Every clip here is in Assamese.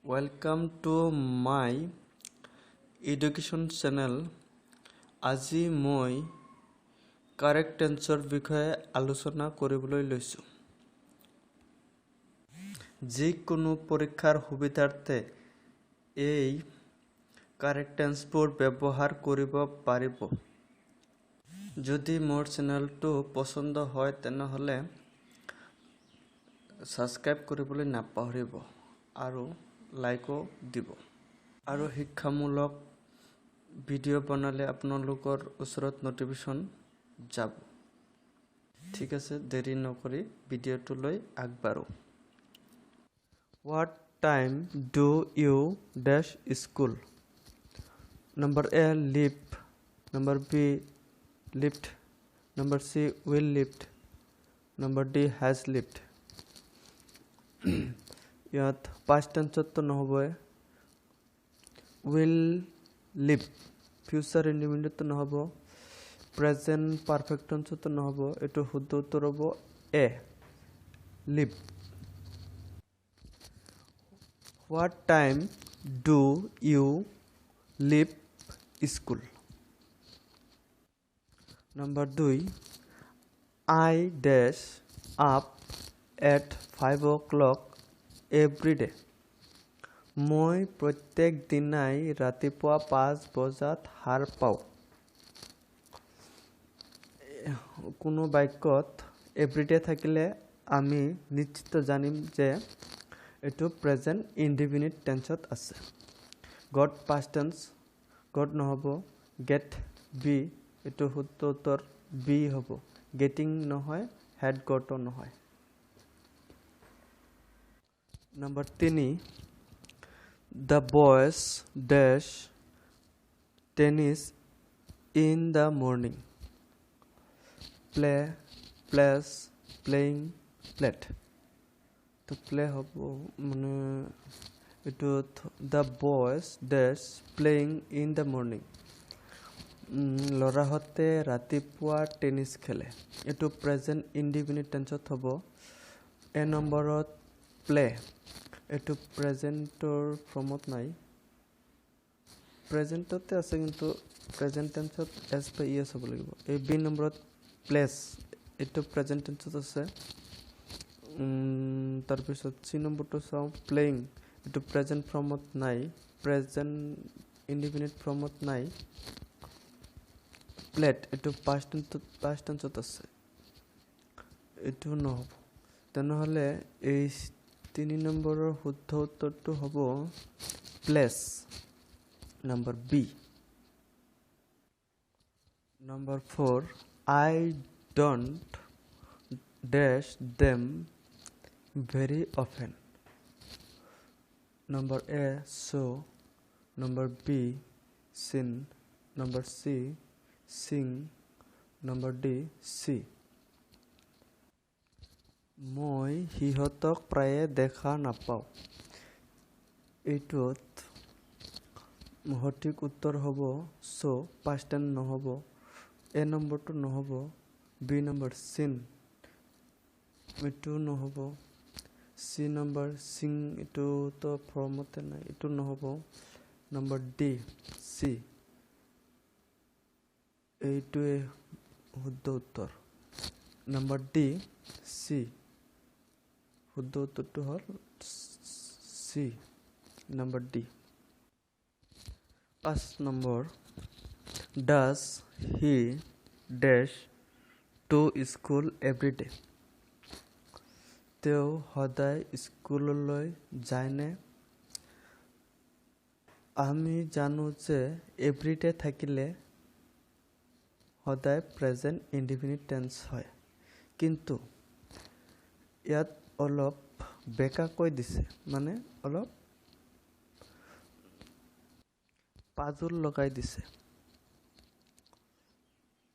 Welcome to my education channel. আজি মই কাৰেক্ট টেন্সৰ বিষয়ে আলোচনা কৰিবলৈ লৈছোঁ। যিকোনো পৰীক্ষাৰ সুবিধাৰ্থে এই কাৰেক্ট টেন্সবোৰ ব্যৱহাৰ কৰিব পাৰিব। যদি মোৰ চেনেলটো পচন্দ হয়, তেনেহ'লে ছাবস্ক্ৰাইব কৰিবলৈ নাপাহৰিব আৰু লাইকো দিব। আৰু শিক্ষামূলক ভিডিঅ' বনালে আপোনালোকৰ ওচৰত নটিফিকেশ্যন যাব। ঠিক আছে, দেৰি নকৰি ভিডিঅ'টোলৈ আগবাঢ়ো। What time do you dash school? Number A, leave. Number B, left. Number C, will left. Number D, has left. ইয়াত পাষ্ট টেন্সততো নহ'বই। Will live future ইণ্ডিপেণ্ডেণ্টটো নহ'ব, প্ৰেজেণ্ট পাৰফেক্ট টেন্সতো নহ'ব। এইটো শুদ্ধ উত্তৰ হ'ব A, leave. What time do you leave school? Number 2, I dash up at 5 o'clock every day. মই প্ৰত্যেক দিনাই ৰাতিপুৱা 5 বজাত সাৰ পাওঁ। কোনো বাক্যত এভৰিডে থাকিলে আমি নিশ্চিত জানিম যে এইটো প্ৰেজেণ্ট ইনডিফিনিট টেন্সত আছে। গট পাষ্ট টেন্স, গট নহ'ব। গেট বি, এইটো শুদ্ধ উত্তৰ বি হ'ব। গেটিং নহয়, হেড গটো নহয়। Number 3, the boys dash tennis in the morning. Play, plays, playing, played. তো প্লে হ'ব। মানে এইটো the boys dash playing in the morning. ল'ৰাহঁতে ৰাতিপুৱা টেনিছ খেলে। এইটো প্ৰেজেণ্ট ইনডিফিনিট টেন্সত হ'ব। এ নম্বৰত প্লে, এইটো প্ৰেজেণ্টৰ ফৰ্মত নাই। প্ৰেজেণ্টতে আছে, কিন্তু প্ৰেজেণ্ট টেন্সত এছ বা ই এছ হ'ব লাগিব। এই বি নম্বৰত প্লেছ, এইটো প্ৰেজেণ্ট টেন্সত আছে। তাৰপিছত চি নম্বৰটো চাওঁ। প্লেয়িং, এইটো প্ৰেজেণ্ট ফৰ্মত নাই, প্ৰেজেণ্ট ইনডিফিনিট ফৰ্মত নাই। প্লেড, এইটো পাষ্ট টেন্সত আছে, এইটো নহ'ব। তেনেহ'লে এই 3 নম্বৰৰ শুদ্ধ উত্তৰটো হ'ব plays, number B. Number 4, I don't dash them very often. Number A, saw. Number B, seen. Number C, seeing. Number D, see. মই সিহঁতক প্ৰায়ে দেখা নাপাওঁ। এইটোত সঠিক উত্তৰ হ'ব চ', পাষ্ট টেন্স নহ'ব। এ নম্বৰটো নহ'ব। বি নম্বৰ চিন, এইটো নহ'ব। চি নম্বৰ চিং, এইটোতো ফৰ্মতে নাই, এইটো নহ'ব। নম্বৰ ডি চি, এইটোৱে শুদ্ধ উত্তৰ। নম্বৰ ডি চি, শুদ্ধ উত্তৰটো হ'ল C, number D. 5 number, does he dash to school every day? তেওঁ সদায় স্কুললৈ যায়নে? আমি জানো যে এভৰিডে থাকিলে সদায় প্ৰেজেণ্ট ইনডিফিনিট টেন্স হয়, কিন্তু ইয়াত অলপ বেকাকৈ দিছে, মানে অলপ পাজল লগাই দিছে।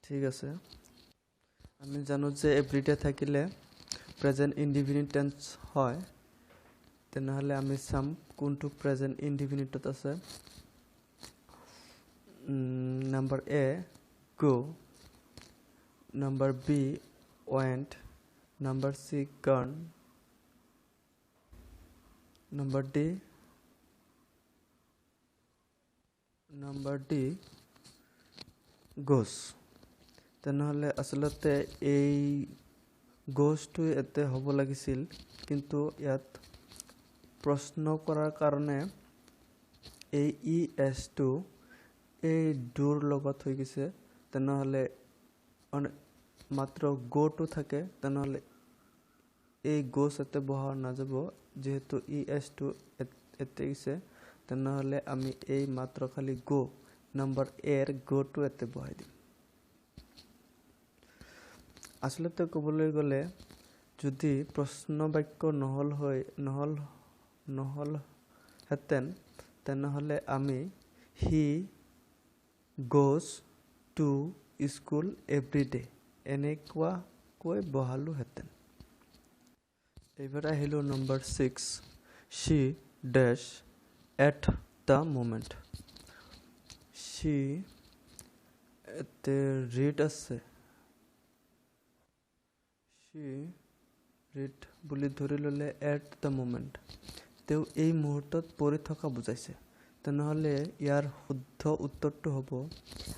ঠিক আছে, আমি জানো যে এভৰিডে থাকিলে প্ৰেজেণ্ট ইনডিফিনিট টেন্স হয়। তেনেহ'লে আমি চাম কোনটো প্ৰেজেণ্ট ইনডিফিনিটত আছে। Number A, go. Number B, went. Number C, gone. Number D, number D goes. তেনেহ'লে আচলতে এই গ'জটো ইয়াতে হ'ব লাগিছিল, কিন্তু ইয়াত প্ৰশ্ন কৰাৰ কাৰণে এই ই এছটো এই ডুৰ লগত হৈ গৈছে। তেনেহ'লে মাত্ৰ গ'টো থাকে, তেনেহ'লে এই গ'জ ইয়াতে বহা নাযাব, যিহেতু ই এছটো ইয়াতে গৈছে। তেনেহ'লে আমি এই মাত্ৰ খালি গ' নম্বৰ এৰ গ'টো ইয়াতে বহাই দিম। আচলতে ক'বলৈ গ'লে যদি প্ৰশ্ন বাক্য নহ'লহেঁতেন, তেনেহ'লে আমি he goes to school every day এনেকুৱাকৈ বহালোহেঁতেন। এইবাৰ আহিলোঁ number 6, she dash at the moment. She ইয়াতে ৰিড আছে, শ্বি ৰিড বুলি ধৰি ল'লে এট the moment তেওঁ এই মুহূৰ্তত পঢ়ি থকা বুজাইছে। তেনেহ'লে ইয়াৰ শুদ্ধ উত্তৰটো হ'ব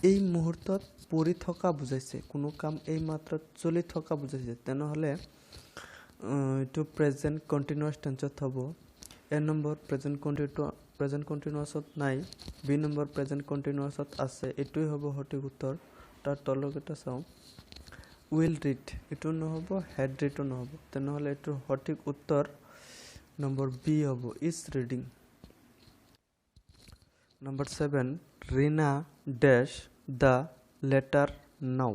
এই মুহূৰ্তত পঢ়ি থকা বুজাইছে, কোনো কাম এই মাত্ৰাত চলি থকা বুজাইছে। তেনেহ'লে এইটো প্ৰেজেণ্ট কণ্টিনিউৱাছ টেন্সত হ'ব। এ নম্বৰ প্ৰেজেণ্ট কণ্টিনিউৱাছত নাই, বি নম্বৰ প্ৰেজেণ্ট কণ্টিনিউৱাছত আছে, এইটোৱেই হ'ব সঠিক উত্তৰ। তাৰ তলকেইটা চাওঁ, will read এইটো নহ'ব, হেড ৰিডো নহ'ব। তেনেহ'লে এইটোৰ সঠিক উত্তৰ নম্বৰ বি হ'ব, is reading. Number 7, Rina dash the letter now.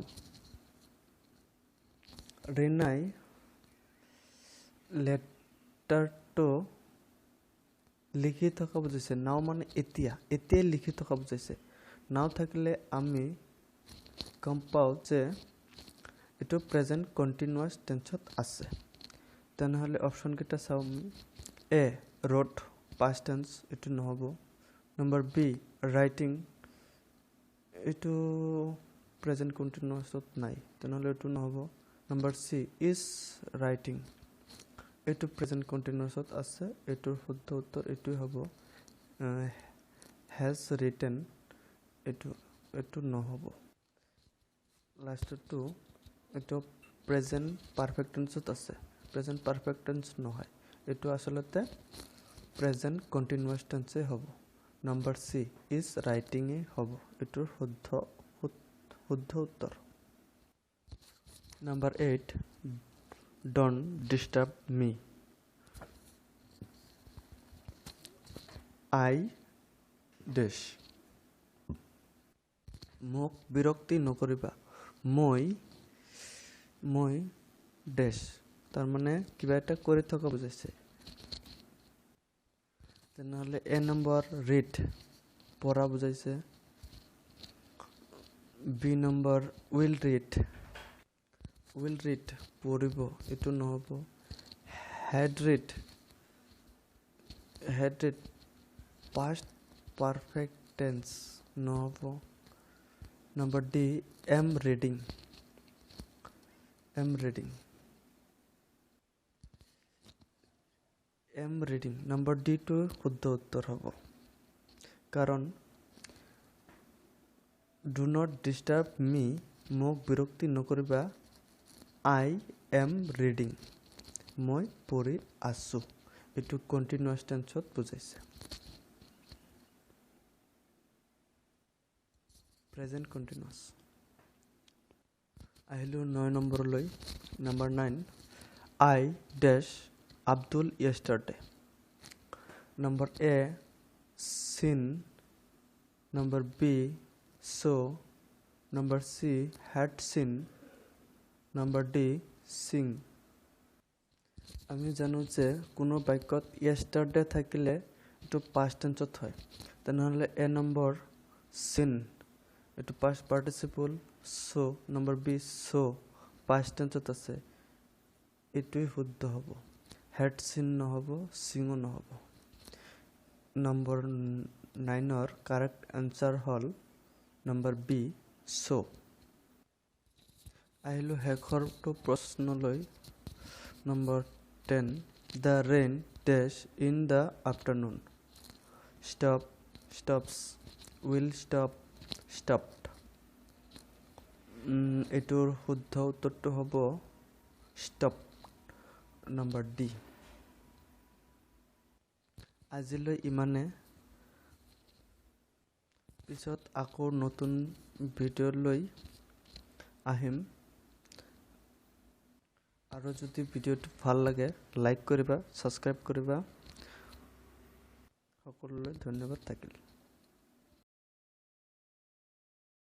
ৰীণাই লেটাৰটো লিখি থকা বুজাইছে। নাও মানে এতিয়া, এতিয়াই লিখি থকা বুজাইছে। নাও থাকিলে আমি গম পাওঁ যে এইটো প্ৰেজেণ্ট কণ্টিনিউৱাছ টেন্সত আছে। তেনেহ'লে অপশ্যনকেইটা চাওঁ আমি। এ ৰোট পাষ্ট টেন্স, এইটো নহ'ব। নম্বৰ বি ৰাইটিং, এইটো প্ৰেজেণ্ট কণ্টিনিউৱাছত নাই, তেনেহ'লে এইটো নহ'ব। নম্বৰ চি is writing, এইটো প্ৰেজেণ্ট কণ্টিনিউৱাছত আছে, এইটোৰ শুদ্ধ উত্তৰ এইটোৱে হ'ব। হেজ ৰিটেন, এইটো নহ'ব। লাষ্টৰটো এইটো প্ৰেজেণ্ট পাৰফেক্ট টেন্সত আছে, প্ৰেজেণ্ট পাৰফেক্ট টেন্স নহয়, এইটো আচলতে প্ৰেজেণ্ট কণ্টিনিউৱাছ টেন্সেই হ'ব। নম্বৰ চি is ৰাইটিঙেই হ'ব এইটোৰ শুদ্ধ উত্তৰ। Number 8, don't disturb me, I dash. মোক বিৰক্তি নকৰিবা, মই ডেছ, তাৰমানে কিবা এটা কৰি থকা বুজাইছে। তেনেহ'লে এ নম্বৰ ৰিড পঢ়া বুজাইছে, B number will read, will read পঢ়িব, এইটো নহ'ব। Had read, had read past perfect tense নহ'ব। Number D am reading, am reading, am reading number ডিটো শুদ্ধ উত্তৰ হ'ব, কাৰণ do not disturb মি, মোক বিৰক্তি নকৰিবা, I am reading, মই পঢ়ি আছোঁ, এইটো কণ্টিনিউৱাছ টেন্সত বুজাইছে, প্ৰেজেণ্ট কণ্টিনিউৱাছ। আহিলোঁ 9 নম্বৰলৈ, number 9, I dash Abdul yesterday. Number A seen, number B saw, number C had seen, number D seeing. আমি জানো যে কোনো বাক্যত য়েষ্টাৰডে থাকিলে এইটো পাষ্ট টেন্সত হয়। তেনেহ'লে এ নম্বৰ চিন, এইটো past participle, saw, number B saw past টেন্সত আছে, এইটোৱেই শুদ্ধ হ'ব। হেড চিন নহ'ব, চিঙো নহ'ব। নম্বৰ 9ৰ কাৰেক্ট এনচাৰ হ'ল নম্বৰ বি চ'। আহিলোঁ শেষৰটো প্ৰশ্নলৈ, number 10, the rain dash in the afternoon. Stop, stops, Will stop, stopped. এইটোৰ শুদ্ধ উত্তৰটো হ'ব ষ্টপ, নম্বৰ ডি। আজিলৈ ইমানে। পিছত আকৌ নতুন ভিডিঅ' লৈ আহিম। আৰু যদি ভিডিঅ'টো ভাল লাগে, লাইক কৰিবা, ছাবস্ক্ৰাইব কৰিবা। সকলোলৈ ধন্যবাদ থাকিল।